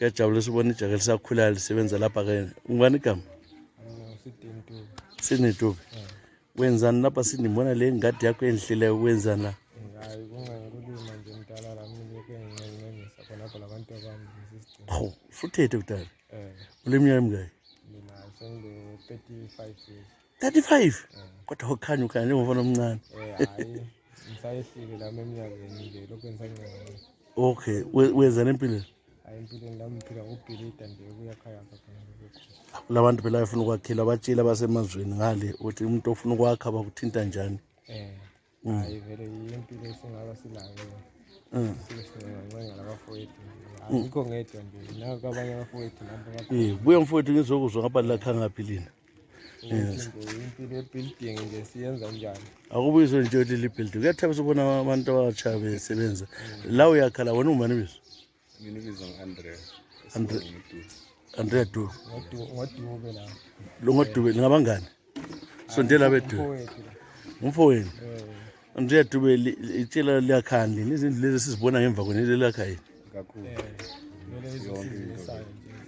Kuyajabulisa ukubona ijaga lisakhulayo lisebenza lapha ke. Ungubani igama? Sinethubi. Wenzani lapha sinibona le ngadi yakho enhlileyo wenzani la? Hayi kungayikulima nje mdala la mina ngincanyisa khonapho labantu abami ngisizigcina. Hawu, usuthethe kudala. Uleminyaka emingaki? Mina sengi-35 years. 35? Kodwa ukhanya njengomfana omncane. Hayi ngisayehlile lami eminyakeni nje lokhu ngisancane. Okay, wenzani empilweni? Hayi empilweni lami ngiphila ngokubhilida nje kuyakhaya khona lokho. Labantu phela bafuna ukwakhela abatshila basemazweni ngale uthi umuntu ofuna ukwakha bakuthinta njani? Hayi vele impilo esingaba silayo. Singancane labafowethu. Ayikho ngedwa nje nako abanye abafowethu nabo. Buya mfowethu ngizokuzwa ngapha lakha ngaphi lina. Impilo ye-building nje siyenza njani? Akubuyiswe nje leli building. Kuyathabisa ukubona abantu abasha besebenza. La uyakhala wena ungubani bizo? Mina ibizwa ngu-Andre. Andre Du. Ngodube la. Lo ngodube ngabangani? Sondela bedu. Umfowenu. Andre Dube itshela liyakhanda izindlu lezi sizibona ngemva kwena lelakha yini? Kakhulu. Vele izindlu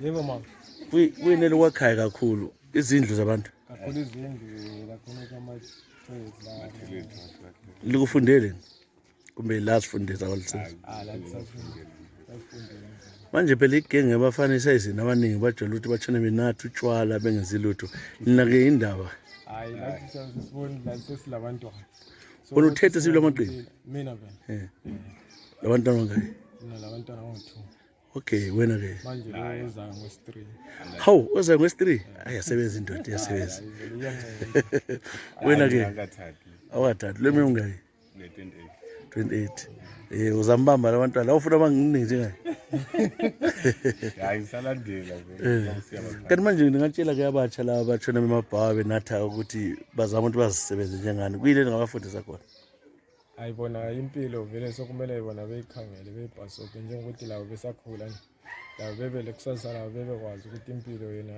yebo mama. Kuyinele kwakhaya kakhulu izindlu zabantu. Kakhulu izindlu lakhona kwama-trades la. Likufundele kumbe la sifundisa kwalise? La sifundele. Manje phela igenge abafana isayizini abaningi bajwayele ukuthi batshone benatha utshwala bengenzi lutho. Nina ke indaba. Hayi lathi sisibona la sesilabantwana. Wena uthethe sibile amaqini? Mina vele. Labantwana bangaki? Mina labantwana ngo-2. Okay, wena ke? Manje lo uza ngo-3. Hawu, uza ngo-3? Ayasebenza indoda iyasebenza. Wena ke? Awathathu. Lemi ungaki? 28. Uzambamba labantwana. Awufuna abanginingi njengaye? Hayi ngisalandela vele. Kanti manje ngingatshela ke abatsha laba batshona emabhawa benatha ukuthi bazama ukuthi bazisebenze njengani. Kuyini ngabafundisa khona? Ayibona impilo vele sokumele bona beyikhangele bebhasoke njengokuthi labo besakhula nje. Labo bebele kusasa labo bebekwazi ukuthi impilo yena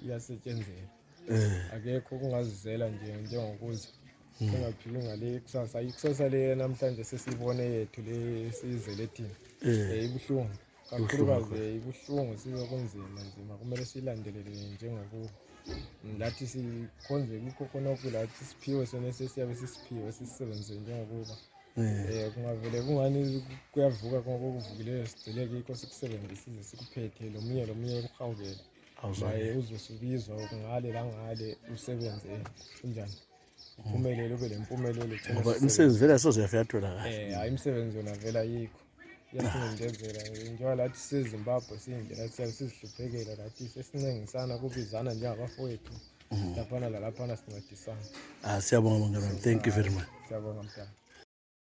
iyasetshenzela. Akekho kungazizela nje njengokuthi singaphili ngale kusasa. Ikusasa le namhlanje sesibone yethu le sizele thina. Ibuhlungu. Kakhulukazi ibuhlungu sibe kunzima nzima kumele silandelele njengokuba lathi sikhonze kukho khona ukulathi siphiwe sona sesiyabe sisiphiwe sisisebenze njengokuba kungavele kungani kuyavuka konke okuvukileyo sigcile kikho sikusebenzisile sikuphethe lomunye kuhawukele awuzaye uzosubizwa ngale la ngale usebenze kunjani uphumelele ube lempumelelo ngoba imisebenzi vele asoze yafika yathola kahle hayi imisebenzi yona vele ayikho yasingenzela njengoba lathi seZimbabwe sindlela siyabe sizihluphekela lathi sesincengisana kubizana njengabafowethu laphana lalaphana sincedisana. Siyabonga mangani, thank you very much. Siyabonga mntana.